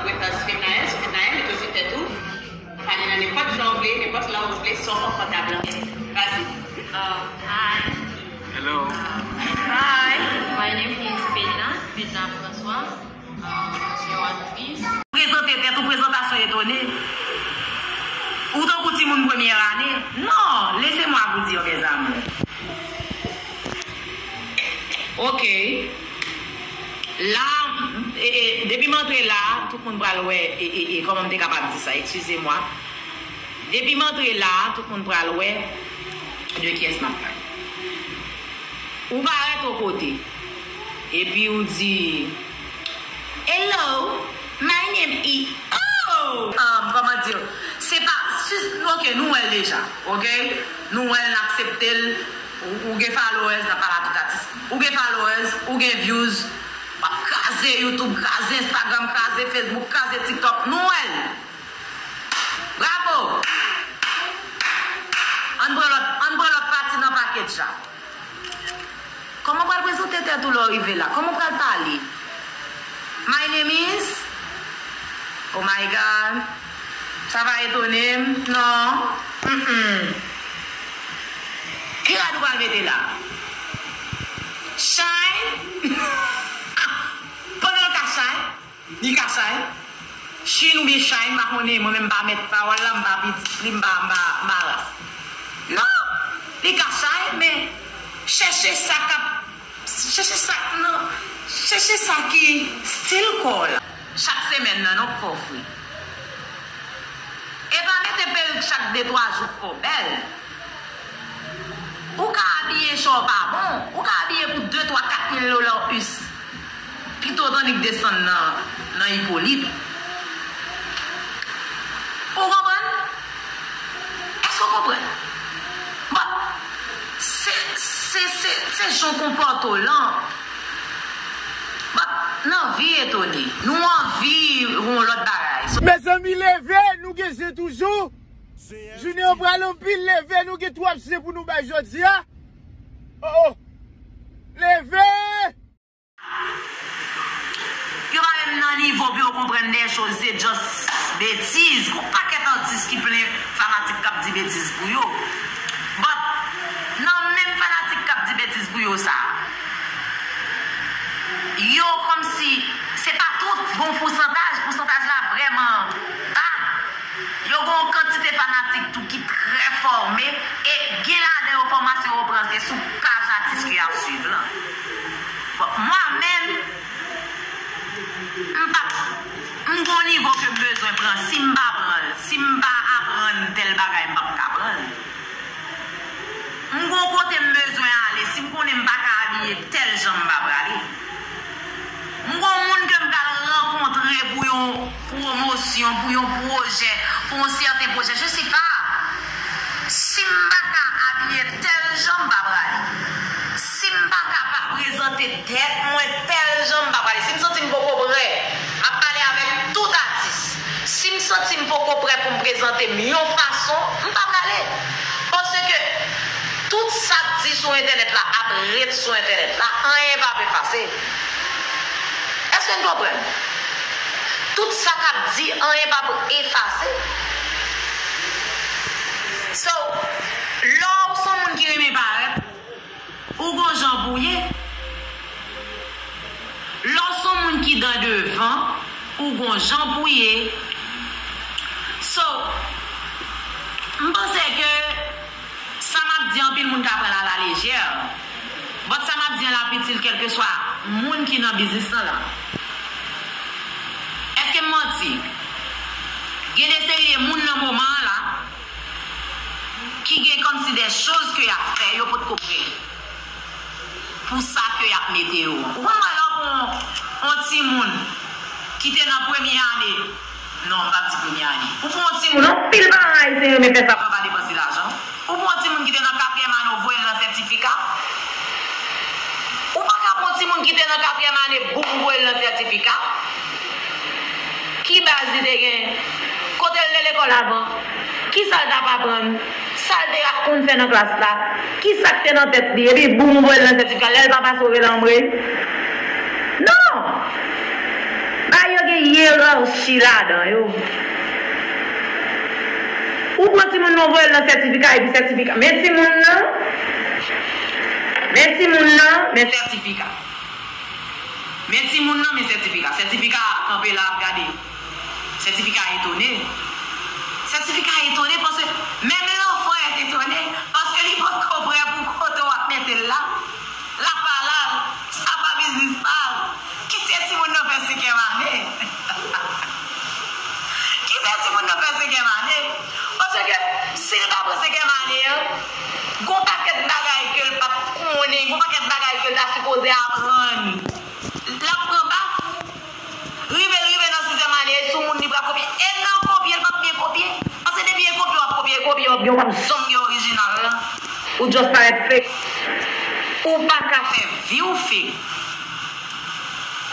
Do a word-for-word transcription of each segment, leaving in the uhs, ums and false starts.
Mwen se Fenael, Fenael, e toujou tèt ou. Pale nan nenpòt jan w vle, nenpòt lang w vle, sa w konfòtab lan. Vas-y. Uh, hi. Hello. Hi. My name is Pena, Pena François. Um, je suis actrice. Prezante tèt ou, prezantasyon etone. Ou tankou timoun premyè ane. Non, laissez-moi vous dire, mes amours. Ok. La, e, e, depi m antre la, tout moun pral wè, e, e, e, kòman m te kapab di sa, excusez-moi. Depi m antre la, tout moun pral wè de kiyès m ap pale. Ou parèt yon kote, epi ou di, "Hello, my name is," oh! Um, kòman di? Se pa, si, ok, nou wè l deja, ok? Nou wè l, n aksepte l. Ou, ou gen followers, n ap pale a tout atis. Ou gen followers, ou gen views. W ap kraze YouTube, kraze Instagram, kraze Facebook, kraze TikTok. Nou wè l. Bravo! Ann pran lòt, ann pran lòt pati nan package la. Kòman w pral prezante tèt ou lè w rive la? Kòman w pral pale? My name is. Oh my God. Sa va etone m? Non. Mm-mm. Ki rad ou pral mete la? Shine? Pandan l ka shine? Li ka chay? Chin oubyen chay, m pa konnen, mwen menm m pa mèt pawòl la, m pa pitit li, m pa, m pa, m pa ras. Non, li ka chay, men chèche sa k ap, chèche sa, non, chèche sa ki stil kò w la. Chak semèn nan, non, k fè w fre. E pa mete perik chak de, twa jou k fè w bèl. Ou ka abiye chè w pa bon, ou ka abiye pou de, twa, kat mil dola ou plis. Pito w tannik desann nan, nan Ipolit. Ou konprann? Èske w konprann? Bon, se, se, se, se jan w konpòte w lan. Bon, n anvi etone. Nou anvi yon lòt bagay. So, mezanmi, leve, nou gen je toujou. Jounen an pral anpil, leve, nou gen twòp je pou nou bay jodi a. Oh, oh. Leve! Yo pa menm nan nivo pou yo konprann de choz, se just betiz. Gon pakèt atis ki plen fanatik k ap di betiz pou yo. But, nan menm fanatik k ap di betiz pou yo sa, yo kòmsi, se pa tout, gon pousantaj, pousantaj la vrèman ba. Yo gen yon kantite fanatik tou ki trè fòme, e gen ladan yo fòmasyon yo pran se sou paj atis ke y ap swiv lan. Bon, mwen menm, m pa, m gen yon nivo ke m bezwen pran. Si m pa pran l, si m pa aprann tèl bagay, m p ap ka pran l. M gon kote m bezwen ale, si m konnen m pa ka abiye tèl jan, m pa prale. M gon moun ke m pral rankontre pou yon pwomosyon, pou yon pwojè, pou yon sèten pwojè, je sais pas. Si m pa ka abiye tèl jan, m pa prale. Si m pa ka pa prezante tèt mwen tèl jan, m pa prale. Si m santi m poko prè, m ap pale avèk tout atis. Si m santi m poko prè pou m prezante m yon fason, m pa prale. Paske tout sa k di sou entènèt la ap ret sou entènèt la, anyen p ap efase. Èske n konprann? Tout sa k ap di, anyen p ap efase. So, lè w se yon moun ki renmen parèt, ou gon jan pou w ye. Lè w se yon moun ki dan devan, ou gon jan pou w ye. So, m panse ke sa m ap di, anpil moun ka pran l alalejè. But sa m ap di an, l ap itil kèlkeswa moun ki nan biznis lan la. Èske m manti? Gen de seri de moun nan moman an la ki gen kòmsi de choz ke y ap fè, yo potko prè pou sa ke y ap mete yo. Ou konn wè lè w pran yon timoun ki te nan premye ane, non, m p ap di premye ane. Ou pran yon timoun, anpil paran ayisyen renmen fè sa, papa depanse lajan. Ou pran yon timoun ki te nan katriyèm ane, ou voye l nan sètifika. Ou pa ka pran yon timoun ki te nan katriyèm ane, boum, ou voye l nan sètifika. Ki baz li te gen? Kote l te lekòl avan? Kisa l t ap aprann? Sa l te konn fè nan klas la? Kisa k te nan tèt li? Epi boum, ou voye l nan sètifika. Lè l pa pase, ou rele anmwe? Non! Bagay yo gen yerachi. Chi ladan yo. Ou pran timoun nan, voye l nan sètifika, epi sètifika. Men timoun nan, men timoun nan, men sètifika. Men timoun nan, men sètifika. Sètifika a kanpe la ap gade. Sètifika etone. Sètifika etone paske menm lanfan est étonné paske li poko prè pou kote w ap mete l la. L ap al al, sa pa biznis pa l. Kite timoun nan fè senkyèm ane. Kite timoun nan fè senkyèm ane. Paske si l pa pran senkyèm ane an, gon pakèt bagay ke l p ap konnen, gon pakèt bagay ke l ta sipoze aprann. L ap pran baf. Rive l rive nan sizyèm ane, e sou moun li pral kopye. E nan kopye, l p ap byen kopye. Paske depi e kopye w ap kopye, e kopye w ap byen, w p ap janm gen orijinal la. Ou just parèt fake. Ou pa ka fè vi w fake.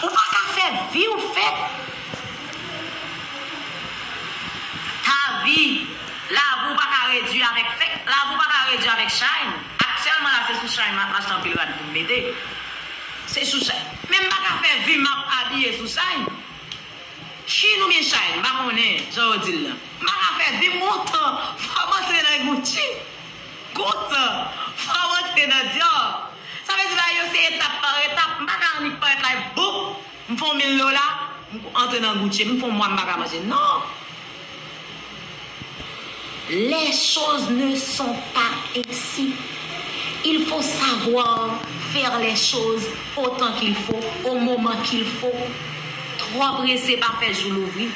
Ou pa ka fè vi w fake. Ta vi, lavi w pa ka redui avèk fake. Lavi w pa ka redui avèk shine. Aktyèlman la, se sou shine m ap mache anpil rad pou m mete. Se sou shine. Men m pa ka fè vi m ap abiye sou shine. Shine oubyen shine, m pa konnen jan yo di l lan. M pa ka fè vi m lontan, fò m antre nan Gucci. Gon tan, fò m antre nan Dior. Sa vle di bagay yo se etap pa etap. M pa ka annik parèt la, boup, m fè yon mil dola, m antre nan Gucci, m fè yon mwa m pa ka manje. Non. Les choses ne sont pas ainsi. Il faut savoir faire les choses autant qu'il faut, au moment qu'il faut. Twò prese pa fè jou louvri.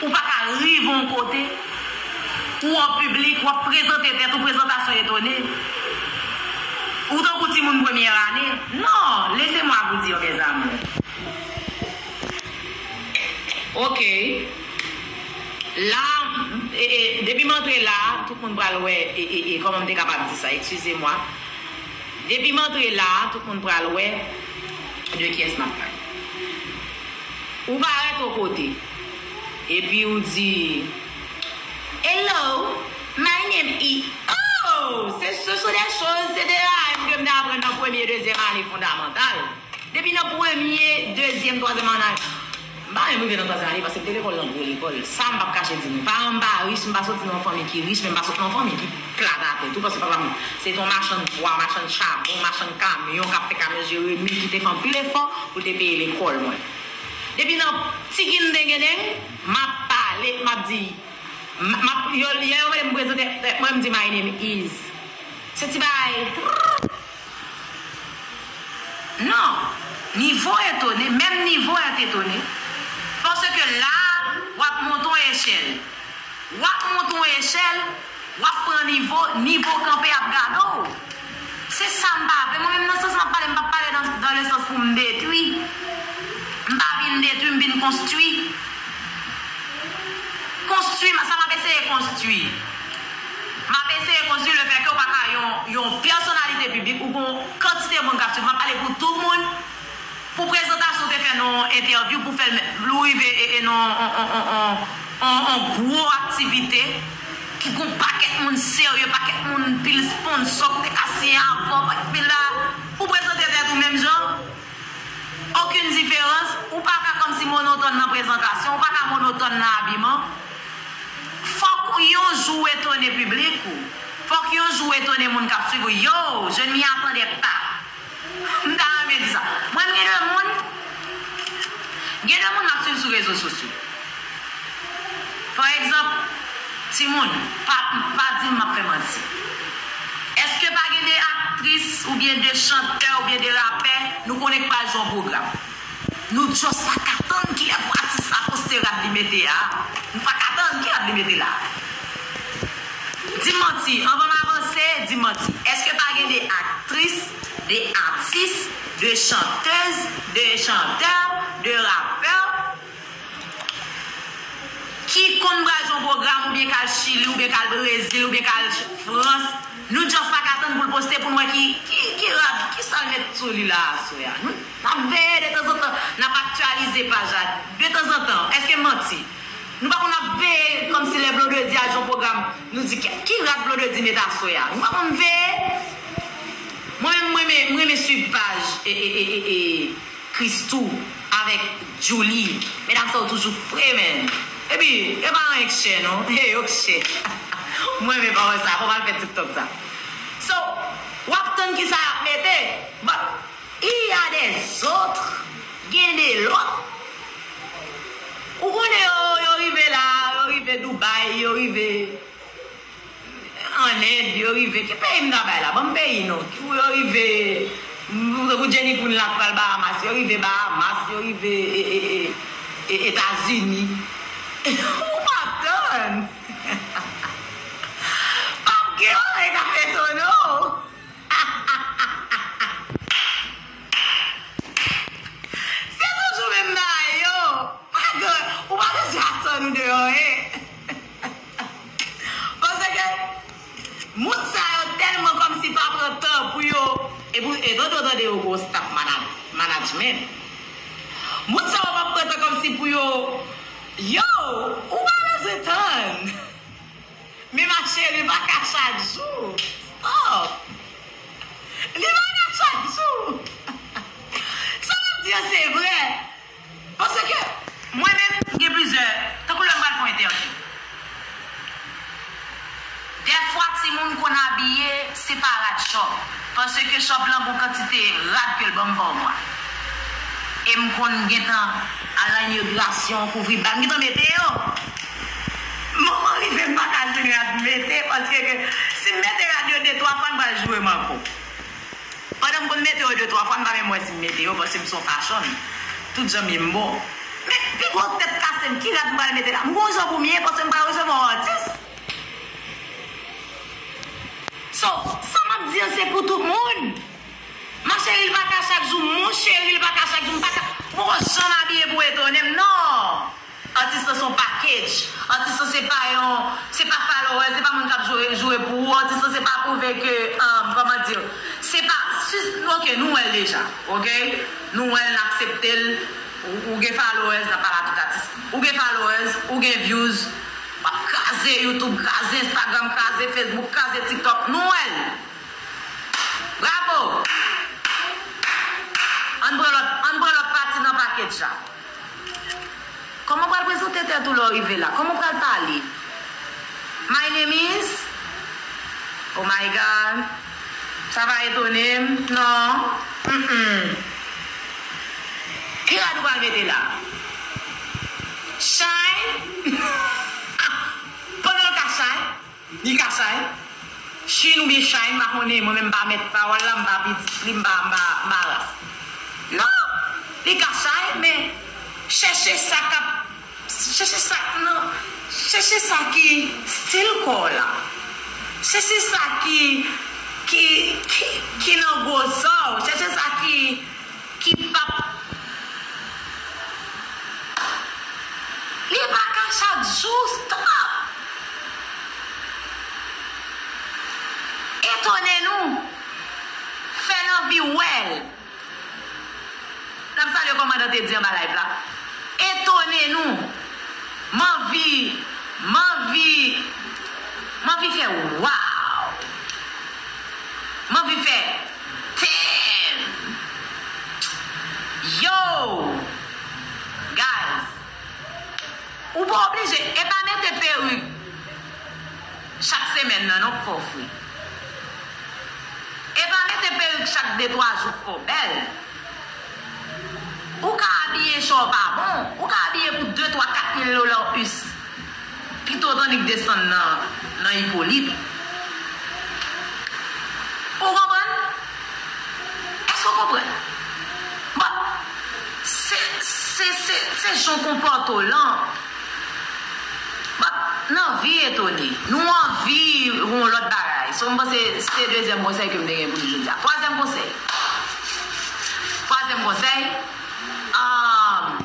Ou pa ka rive yon kote, ou an piblik, w ap prezante tèt ou, prezantasyon etone. Ou tankou timoun premyè ane. Non, laissez-moi vous dire, mes amours. Ok. La, e, e, depi m antre la, tout moun pral wè, e, e, e, kòman m te kapab di sa, excusez-moi. Depi m antre la, tout moun pral wè de kiyès m ap pale. Ou parèt yon kote, epi ou di, "Hello, my name is," oh, se, se, se de choz, se de A M ke m te aprann nan premye, dezyèm ane fondamantal. Depi nan premye, dezyèm, twazyèm ane, m pa menm rive nan twazyèm ane paske m te lekòl nan gwo lekòl. Sa m p ap kache di nou. Paran m pa rich, m pa soti nan yon fanmi ki rich, men m pa soti nan yon fanmi ki plat atè tou, paske papa m se te yon machann pwa, machann chabon, machann kamyon, k ap fè kamyon Jeremi, ki te fè anpil efò pou l te peye lekòl mwen. Depi nan ti gendengedeng, m ap pale, m ap di, m, m ap, yo, lè yo mande m prezante tèt mwen, m di, "My name is." Se ti bagay. Non, nivo etone, menm nivo est étonné. Paske la, w ap monte yon echèl. W ap monte yon echèl, w ap pran nivo, nivo kanpe ap gade w. Se sa m pa vle. Mwen menm nan sans m ap pale, m p ap pale nan, dans le sens pou m detwi. M pa vin detwi, m vin konstwi. Konstwi, sa m ap eseye konstwi. M ap eseye konstwi lefètke w pa ka yon, yon pèsonalite piblik ou gon kantite moun k ap swiv. M ap pale pou tout moun. Pou prezantasyon w te fè nan yon entèvyou, pou fè l, pou l rive e, e nan yon, yon, yon gwo aktivite ki gon pakèt moun serye, pakèt moun, pil sponsò k te ka siyen avan, pakèt pil la, pou prezante tèt ou menm jan. Okenn diferans, ou pa ka kòmsi monotòn nan prezantasyon, ou pa ka monotòn nan abiman. Fòk yon jou w etone piblik ou. Fòk yon jou w etone moun k ap swiv ou. Yo, je ne m'y attendais pas. M ta renmen di sa. Mwen, m gen de moun, gen de moun m ap swiv sou rezo sosyo. Pa egzanp, timoun, pa, pa di m m ap fè manti. Èske pa gen de aktris oubyen de chantè oubyen de rapè nou konnen k pral jwe yon pwogram? Nou just pa ka tann kilè pou atis la poste rad li mete a. Nou pa ka tann ki rad li mete la. Di m manti, anvan m avanse, di m manti. Èske pa gen de aktris, de atis, de chantèz, de chantè, de rapè ki konn pral jwe yon pwogram oubyen k al Chili, oubyen k al Brezil, oubyen k al Frans? Nou just pa ka tann pou l poste pou n wè ki, ki, ki rad, ki sa l met sou li la aswè a. Nou, n ap veye detanzantan, n ap aktyalize paj la detanzantan. Èske m manti? Nou pa konn ap veye kòmsi lè Blondedy al jwe yon pwogram, nou di ki, ki rad Blondedy met aswè a. Nou pa konn veye. Mwen menm, mwen renmen, mwen renmen swiv paj e, e, e, e, e, Christoo. Avèk Djouly. Medam sa yo toujou fre, menn. Epi, yo pa anyen k chè, non. Hey, yo k chè. Mwen, men pawòl sa, fò m al fè TikTok sa. So, w ap tann ki sa y ap mete. But, il y a des autres. Gen de lòt. Ou konnen yo, yo rive la, yo rive Dubai, yo rive an End, yo rive, ki peyi m ta bay la? Ban m peyi non. Yo rive, m, tankou Jenny Queen la k pral Bahamas, yo rive Bahamas, yo rive e, e, e, e, Etazini. Ou pa tann. P ap gen anyen k ap etone w. Se toujou menm bagay yo. Pa gen, ou pa bezwen atann ou de anyen. Paske moun sa yo tèlman kòmsi pa pran tan pou yo. E pou, e tande, tande yo gwo staff mana-, management. Moun sa yo pa pran tan kòmsi pou yo. Yo, ou pa bezwen tann. Men ma chérie, li pa ka chak jou. Stop. Li pa ka chak jou. Sa w ap di an se vre. Paske mwen menm, gen plizyè, tankou lè m pral fè yon entèvyou. Dèfwa, timoun konn abiye sepa rad chòp. Paske chòp lan gon kantite rad ke l ban m pa mwa. E m konn gentan al nan inograsyon, kouvri bal. M gentan mete yo. Moman rive, m pa ka jwenn rad mete, paske ke si m mete rad yo de twa fwa, m pral joure m ankò. Pandan m konn mete yo de twa fwa, m pa menm wè si m mete yo, paske m se yon fashion. Tout jan m ye m bon. Men, pi gwo tèt kase m, ki rad m pral mete la? M gon jan pou m ye, paske m pral resevwa yon atis. So, sa m ap di an, se pou tout moun. Ma chérie, l pa ka chak jou, mon chéri, l pa ka chak jou, m pa ka, m poko janm abiye pou etone m, non. Atis lan se yon package. Atis lan se pa yon, se pa followers, se pa moun k ap joure, joure pou ou. Atis lan se pa pwouve ke, um, kòman di, se pa, si, ok, nou wè l deja, ok? Nou wè l, n aksepte l, ou, ou gen followers, n ap pale a tout atis. Ou gen followers, ou gen views, w ap kraze YouTube, kraze Instagram, kraze Facebook, kraze TikTok, nou wè l. Bravo! Ann pran lòt, ann pran lòt pati nan package la. Kòman w pral prezante tèt ou lè w rive la? Kòman w pral pale? My name is? Oh my God. Sa va etone m? Non. Mm-mm. Ki rad ou pral mete la? Shine? Pandan l ka shine? Li ka chay. Shine oubyen shine, m pa konnen, mwen menm m pa mèt pawòl la, m pa pitit li, m pa, m pa, m pa ras. Non, li ka chay, men chèche sa k ap, chèche sa, non, chèche sa ki stil kò w la. Chèche sa ki, ki, ki, ki nan gwosè w. Chèche sa ki ki p ap, li pa ka chak jou, stop. Etone nou, fè n anvi wè l. N ap salye kòmandan Teddy anba live la. Etone nou, m anvi, m anvi, m anvi fè waw. M anvi fè Damn! Yo! Guys, ou pa oblije, e pa mete perik chak semèn nan non k fè w fre. E pa mete perik chak de twa jou k fè w bèl. Ou ka abiye chò pa bon, ou ka abiye pou de, twa, kat mil dola ou plis. Pito w tannik desann nan, nan Ipolit. Ou konprann? Èske w konprann? Bon, se, se, se, se jan w konpòte w lan. Bon, n anvi etone. Nou anvi yon lòt bagay. So, m panse se dezyèm konsèy ke m te gen pou nou jodi a. Twazyèm konsèy. Twazyèm konsèy. Um,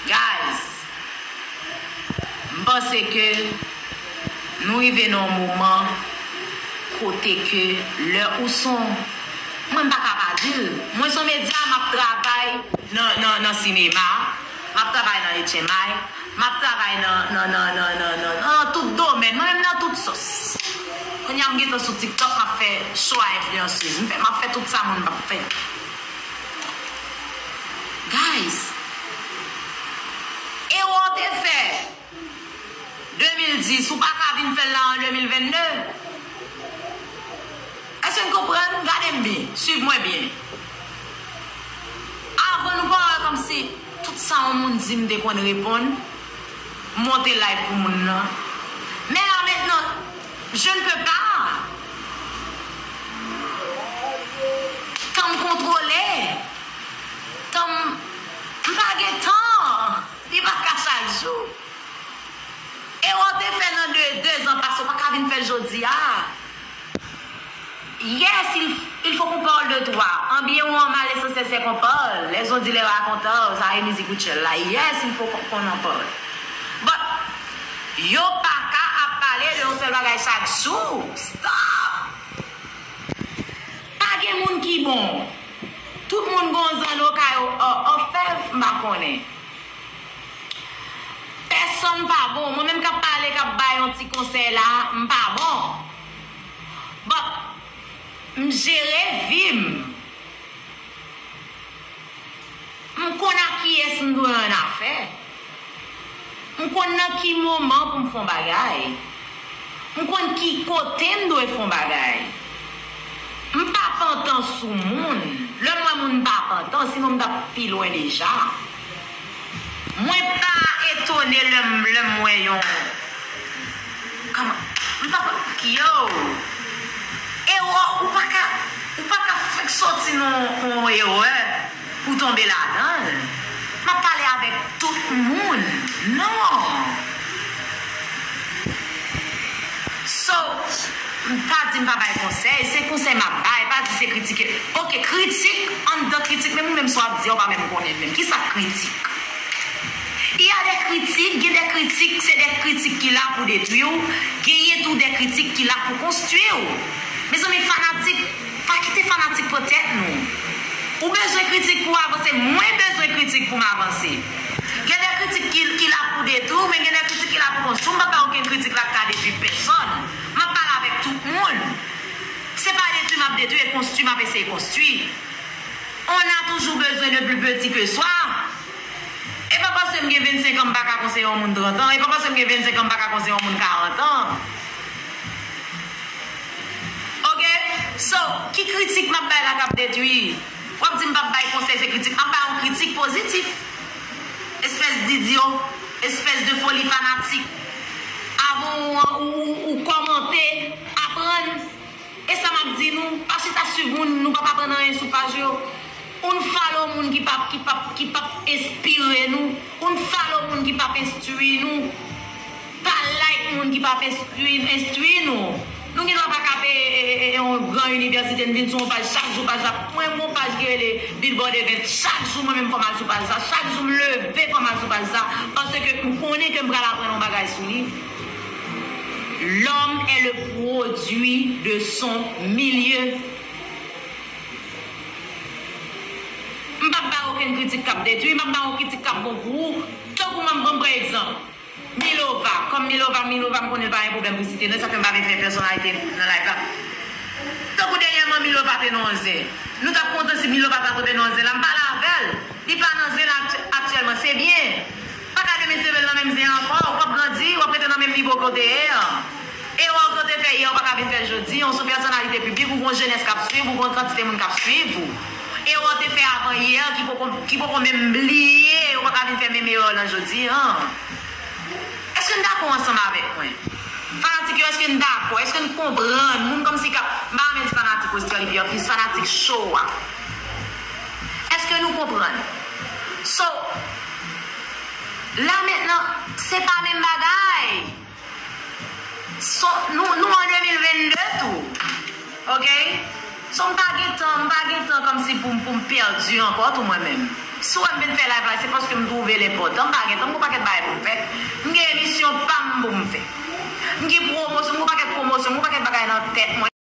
Guys, m panse ke nou rive nan yon moman kote ke lè ou son, mwen m pa ka pa di l. Mwen son medya, m ap travay nan, nan, nan sinema, m ap travay nan H M I, m ap travay nan, nan, nan, nan, nan, nan, nan tout domèn. Mwen menm nan tout sòs. Kounye a m gentan sou TikTok, m ap fè show a enfliyansez. M fè, m ap fè tout sa moun p ap fè. Guys, erè w te fè de mil dis, ou pa ka vin fè l la an de mil vennde. Èske n konprann? Gade m byen, swiv mwen byen. Avan nou pa wè kòmsi tout sa yon moun di m te konn reponn, monte live pou moun nan. Men la mentnan, je ne peux pas. Tan m kontwole. Tan m, m pa gen tan. Li pa ka chak jou. Erè w te fè nan de, de zan pase, ou pa ka vin fè l jodi a. Yes, il, il faut qu'on parle de toi. En bien ou en mal, l'essentiel c'est qu'on parle. Les on dit les raconteurs, sa e mizik Rutshelle la. Yes, il faut qu'on, qu'on en parle. But, yo pa ka ap pale de yon sèl bagay chak jou. Stop! Pa gen moun ki bon. Tout moun gon zanno kay o-, o-, òfèv, m pa konnen. Pèsonn pa bon. Mwen menm k ap pale, k ap bay yon ti konsèy la, m pa bon. But, m jere vi m. M konn ak kiyès m dwe annafè. M konn nan ki moman pou m fè yon bagay. M konn ki kote m dwe fè yon bagay. M pa pantan sou moun. Lè m wè moun, m pa pantan, sinon m t ap pi lwen deja. Mwen pa etone lè m, lè m wè yon, kòman, m pa konn, yo, erè, ou pa ka, ou pa ka fèk soti nan yon erè pou tonbe ladan l. M ap pale avèk tout moun. Non. So, m pa di m pa bay konsèy, se konsèy m ap bay, pa di se kritike. Oke, kritik, anndan kritik, menm ou menm sa w ap di a, ou pa menm konnen menm. Kisa k kritik? Il y a des critiques, gen de kritik, se de kritik ki la pou detwi w, genyen tou de kritik ki la pou konstwi w. Mezanmi, fanatik, pa kite fanatik pran tèt nou. Ou bezwen kritik pou w avanse, mwen bezwen kritik pou m avanse. Gen de kritik ki, ki la pou detwi w, men gen de kritik ki la pou konstwi w. M p ap bay okenn kritik la k ka detwi pèsonn. M ap pale avèk tout moun. Se pa detwi m ap detwi, e konstwi m ap eseye konstwi. On a toujours besoin de plus petit que soi. E pa paske m gen vennsenk an m pa ka konseye yon moun trant an. E pa paske m gen vennsenk an m pa ka konseye yon moun karant an. Oke? So, ki kritik m ap bay la k ap detwi? W ap di m p ap bay konsèy, se kritik. M ap bay yon kritik pozitif. Espès d idyo, espès de foli fanatik. Avan ou, ou, ou, ou kòmante, aprann. E sa m ap di nou, pa chita swiv moun, nou p ap aprann anyen sou paj yo. Unfollow moun ki p ap, ki p ap, ki p ap enspire nou. Unfollow moun ki p ap enstwi nou. Pa like moun ki p ap enstwi, enstwi nou. Nou gen dwa pa ka peye, e, e, e, yon gran inivèsite, n vin sou yon paj chak jou, paj la. Mwen, m gon paj ki rele Billboard Event. Chak jou, mwen menm, fò m al sou paj sa. Chak jou, m leve, fò m al sou paj sa. Paske m konnen ke m pral aprann yon bagay sou li. L'homme est le produit de son milieu. M p ap bay okenn kritik k ap detwi, m p ap bay yon kritik k ap bon pou ou. Tankou m ap pran, pran egzanp, Milova. Kòm Milova, Milova, m konnen l pa gen pwoblèm pou site non, sa fè m pa vin fè pèsonalite nan live la. Tankou dènyèman, Milova te nan yon zen. Nou t ap kontan si Milova ta tonbe nan yon zen la. M pale avè l. Li pa nan zen la akty-, aktyèlman. Se byen. Pa ka demen se vle l nan menm zen an ankò. W ap grandi, w ap rete nan menm nivo ke w te ye an. Erè w te fè yè, ou pa ka vin fè l jodi. Ou se yon pèsonalite piblik, ou gon jenès k ap swiv ou, gon kantite moun k ap swiv ou. Erè w te fè avan yè, ki poko, ki poko menm bliye, ou pa ka vin fè menm erè w lan jodi an. Èske n dakò ansanm avèk mwen? Fanatik yo, èske n dakò? Èske n konprann? Moun kòmsi k ap, m pa renmen di fanatik Western Lipyò, plis fanatik show a. Èske nou konprann? So, la mentnan, se pa menm bagay. So, nou, nou an de mil vennde tou. Oke? So, m pa gen tan, m pa gen tan kòmsi pou, pou m pèdi ankò tou mwen menm. Si w wè m vin fè live la, se paske m twouve l enpòtan. M pa gen tan, m gon pakèt bagay pou m fè. M gen emisyon pa m pou m fè. M gen pwomosyon, m gon pakèt pwomosyon, m gon pakèt bagay nan tèt mwen.